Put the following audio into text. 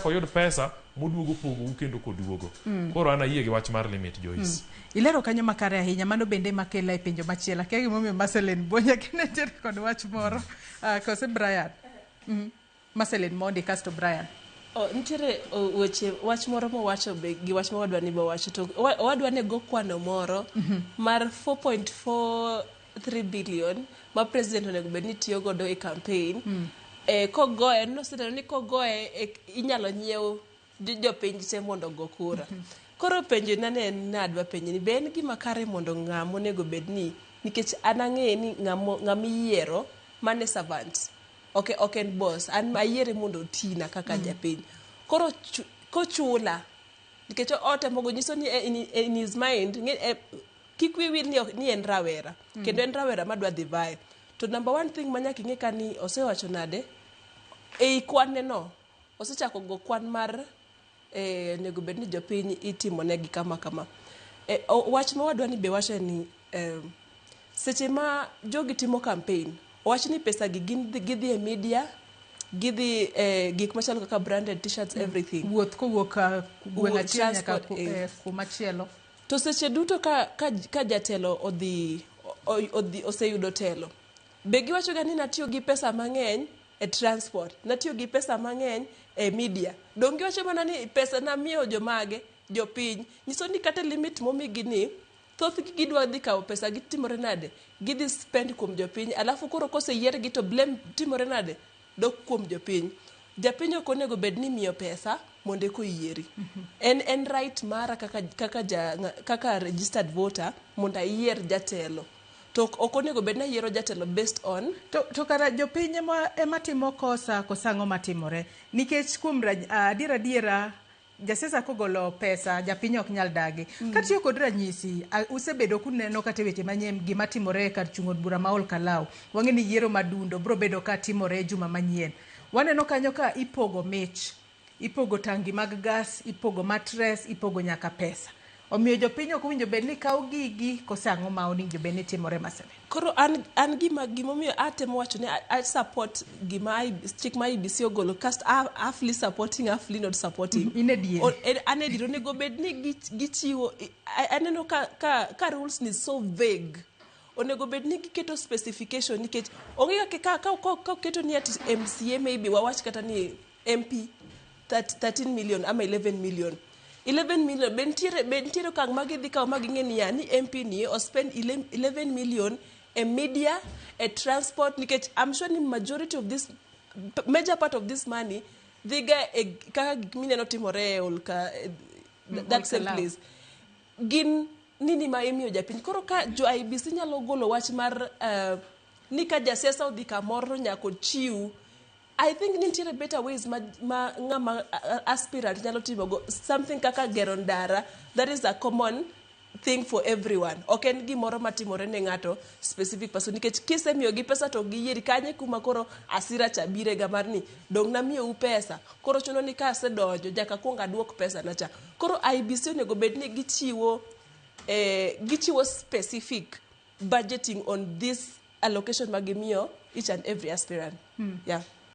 Nochak oyud pesa moduogo pogou kendo koduogo. Koro an ayie gi wach mar limit, Joyce. Ilero kanyo makare ahinya. Mano bende makela e penjo machielo. Akia gimomiyo Marceline Buonya kendo nitiere kod wach moro. Kose Brian? Marceline mondi kasto Brian. O, nitiere o, weche wach moro mowacho be gi wach ma wadwa ni bowacho to owadwa ne go kwano moro mar 4.43 billion ma president onego bed ni tiyo godo e campaign. Kogoye noseneno ni kogoye inyalo nyiew jopiny te mondo ogo kura. Koro penjo na ne en nadwa penjo ni be en gima kare mondo ng'ama onego bed ni, nikech an ang'e ni ng'ama iyiero mane servant, ok en boss, an ayiere mondo otina kaka japiny. Koro kochula nikech otemo go nyiso ni in his mind kik wi wil ni en rawera kendo en rawera madwa dhi bae. To number one thing manyaka ing'e ka ni osewacho nade ei kwane no, osechako go kwan mar onego bed ni jopiny itimo negi kama kama. Wach ma wadwa ni be wacho ni seche ma jogi timo campaign, wach ni pesa gi gin gidhi e media, gidhi gik machalo kaka branded T-shirts, everything. Wuoth kowuok gweng' achiel nyaka transport, kumachielo. To seche duto ka jatelo odhi oseyudo telo, be giwacho ga ni natiyo gi pesa mang'eny e transport, natiyo gi pesa mang'eny e media. Dong giwacho mana ni pesa namiyo jomage, jopiny. Nyiso ni kata limit momigi ni, thothgi gidwa dhi kawo pesa gitimore nade? Gidhi spend kuom jopiny. Alafu koro koseyiergi to blame timore nade? Dok kuom jopiny. Japiny ok onego bed ni miyo pesa mondo eka oyieri. En right mara kaka registered voter mondo ayier jatelo. To ok onego bed ni ayiero jatelo based on To kara jopiny ema timo kosa koso ang'o matimore? Nikech kuom adiera jasiasa kogolo pesa, japiny ok nyal dagi. Katiyo kod ranyisi, usebedo kuneno kata e weche manyien gima timore e kar chung' od bura ma Ol Kalou. Wang'e ni yiero madundo biro bedo ka timore juma manyien. Waneno kanyo ka ipogo mich, ipogo tangi mag gas, ipogo mattress, ipogo nyaka pesa. Omiyo jopiny ok owinjo bed ni kawo gigi kose ang'o ma owinjo bed ni timore Masebe? Koro an gimomiyo atemo wacho ni I support gima chik ma IEBC ogolo, kasto halfly supporting, halfly not supporting. In e diere. An e diere. Onego bed ni gichiwo, aneno ka rules ni so vague. Onego bed ni giketo specification nikech onge kaka ka oketo ni ati MCA, maybe wawach kata ni MP 13 million ama 11 million. 11 million be nitiere okang' ma gidhi kawo ma ging'e niya ni MP ni o spend 11 million e media, e transport, nikech I'm sure ni majority of this, major part of this money dhiga e kaka gik mineno timore e Olka, that same Olkalau. place gin nini ma imiyo japiny. Koro ka jo IEBC nyalo golo wach mar ni ka jasiasa odhi kamoro nyaka ochiw, I think nitiere better ways ma ng'ama aspirant nyalo timogo something kaka gero ndara. That is a common thing for everyone, ok en gimoro matimore ne ng'ato specific person, nikech kisemiyogi pesa to giyieri kanye kuma koro asira cha birega mar ni dong namiyou pesa, koro chuno ni ka asedonjo nyaka kuong aduok pesa na cha. Koro IEBC onego bed ni gichiwo specific budgeting on this allocation ma gimiyo each and every aspirant. Yeah.